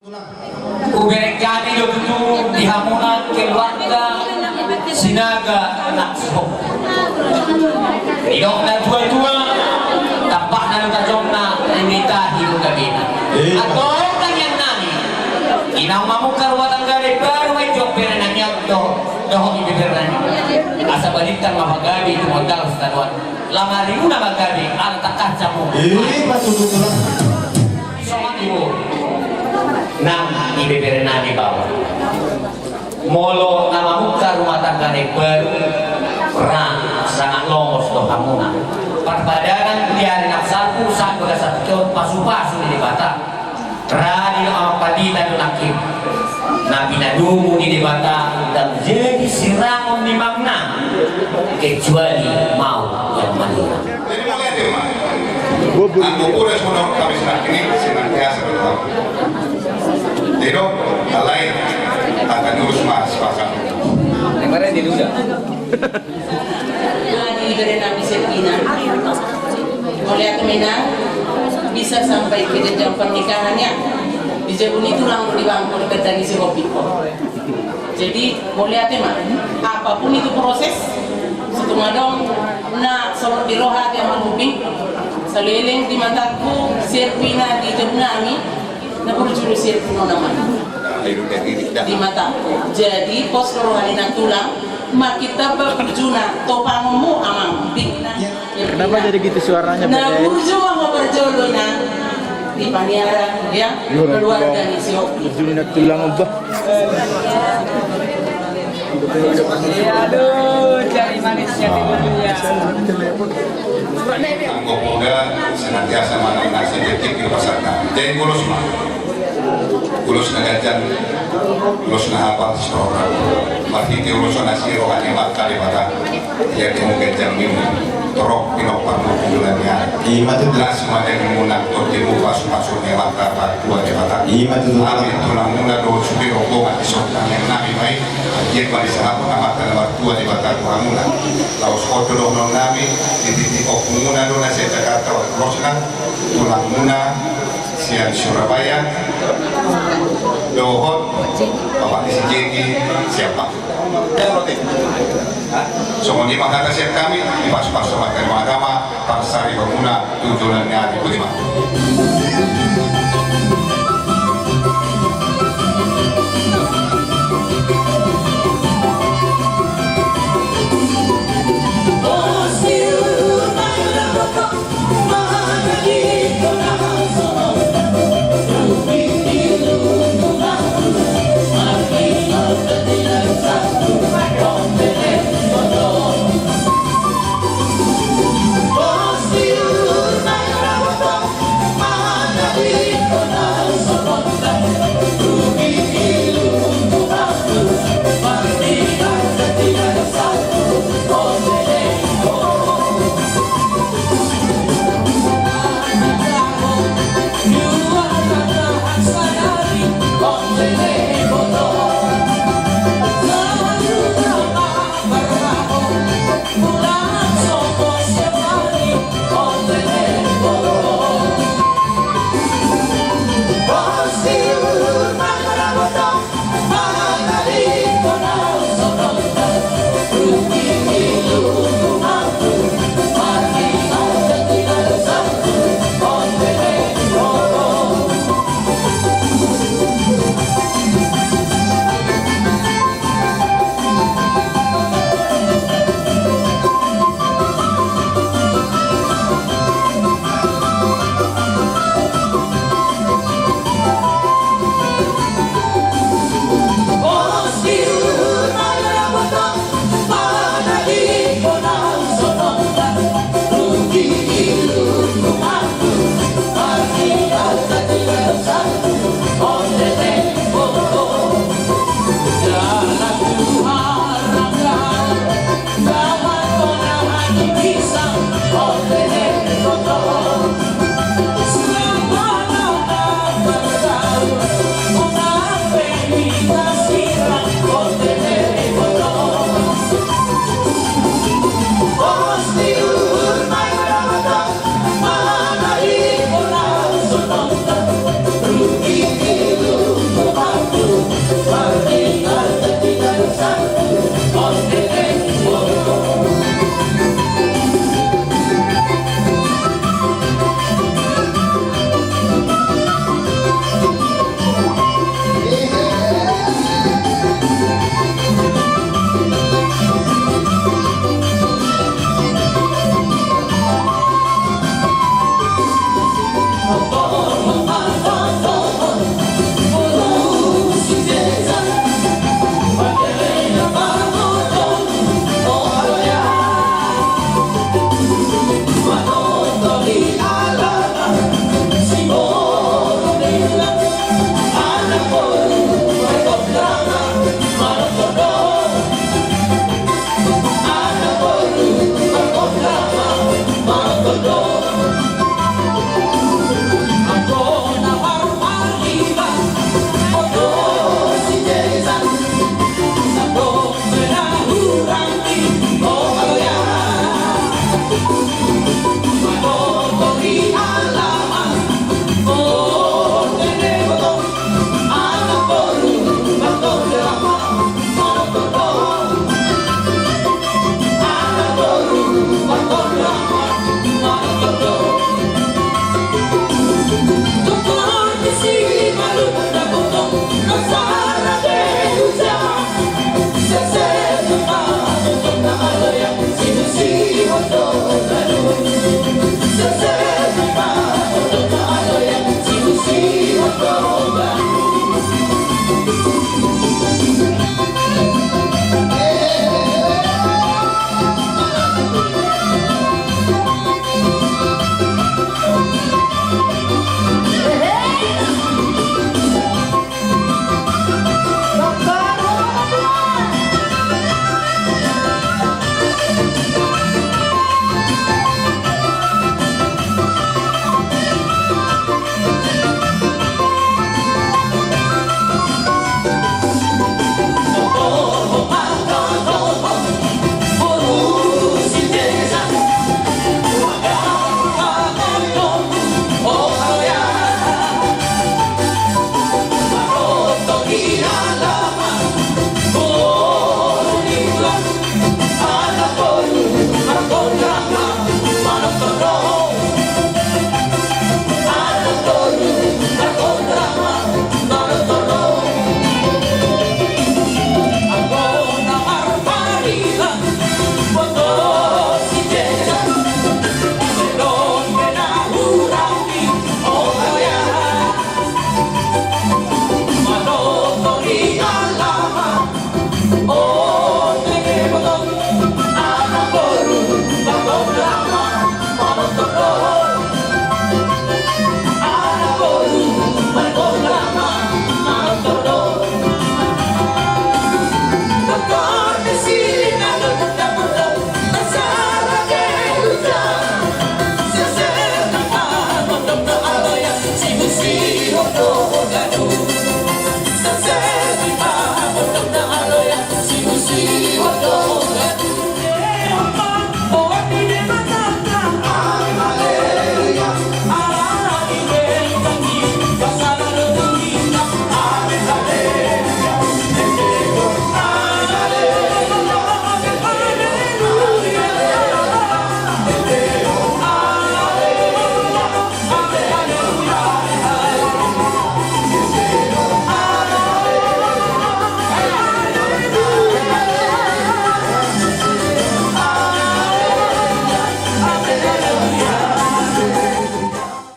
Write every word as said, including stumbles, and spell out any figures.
Hubereng hami do tutu di hamuna keluarga Sinaga nang Sihombing. Didok na tua-tua, tampakna do tajomna, nunga tahi do gabena. Antong tangiang nami, inna mamungka rumah tangga na imbaru ma i tu bere nami on do, dohot ibebere nami. Asa balintang ma pagabe tumundalhon tanoan. Lamari muna ma gabe ala tangkas hamu. Ima tutu. Songon i ma nang ibebere nami baoa. Molo na mamungka rumah tangga na imbaru, ra sangat lomos do hamuna. Parpadanan di ari na salpu sahat bagasan tingki on pasu-pasu ni Debata. Ra di do amang pandita do nangkin. Na pinadomu ni Debata ndang jadi sirangon ni amangna, kecuali mau yang manira. Jadi mauliate ma. Anggo pura songon hami sinangkin i, senantiasa do. Jadi do, alai, akan urus mas pasang. Kemarin di Luda. Jadi ibebere nami Selvina. Mauliate ma inang, bisa sampai ke jenjang pernikahan ya. Di jabu ni tulang di bangku di kandang isi kopi. Jadi mauliate ma. Apapun itu proses, situng adong na solot di roha di amang Upi. Saleleng di mataku Selvina di jabu nami. Na burju do sian punona ma di mataku. Jadi pos do roha ni na tulang. Marhite burjuna topangonmu amang. Kenapa jadi gitu suaranya? Na burju ma ho parjolo na di paniara ya. Keluarga ni si Opi. Burjuna tulang, bah. Aduh, jari manisnya di dunia. Anggo poda senantiasa manang nasi jekit di pasarna. Jadi ulos ma. Ulos na ganjang, ulos na hapal, sitorop. Marhite ulos na si roha ni Amanta Debata. Ia di mu ganjang ni mu. Torop pinompar mu bulan ni ari. Ima tutu. Las ma daging muna, tondi mu pasu-pasu ni Amanta Martua Debata. Ima tutu. Amin. Tulang muna dohot sude rombongan di son tangiang nami ma i. Ia ma disahapon Amanta na Martua Debata tu hamuna. Laos on do dohonon nami, di titik ompung muna do na sian Jakarta, ulos na tulang muna sian Surabaya, dohot bapak ni si Jeki sian Bangka. Songon i ma hata sian hami, dipasu-pasu ma hami ma agama, parsaripeon muna tu joloan ni ari. Boti ma.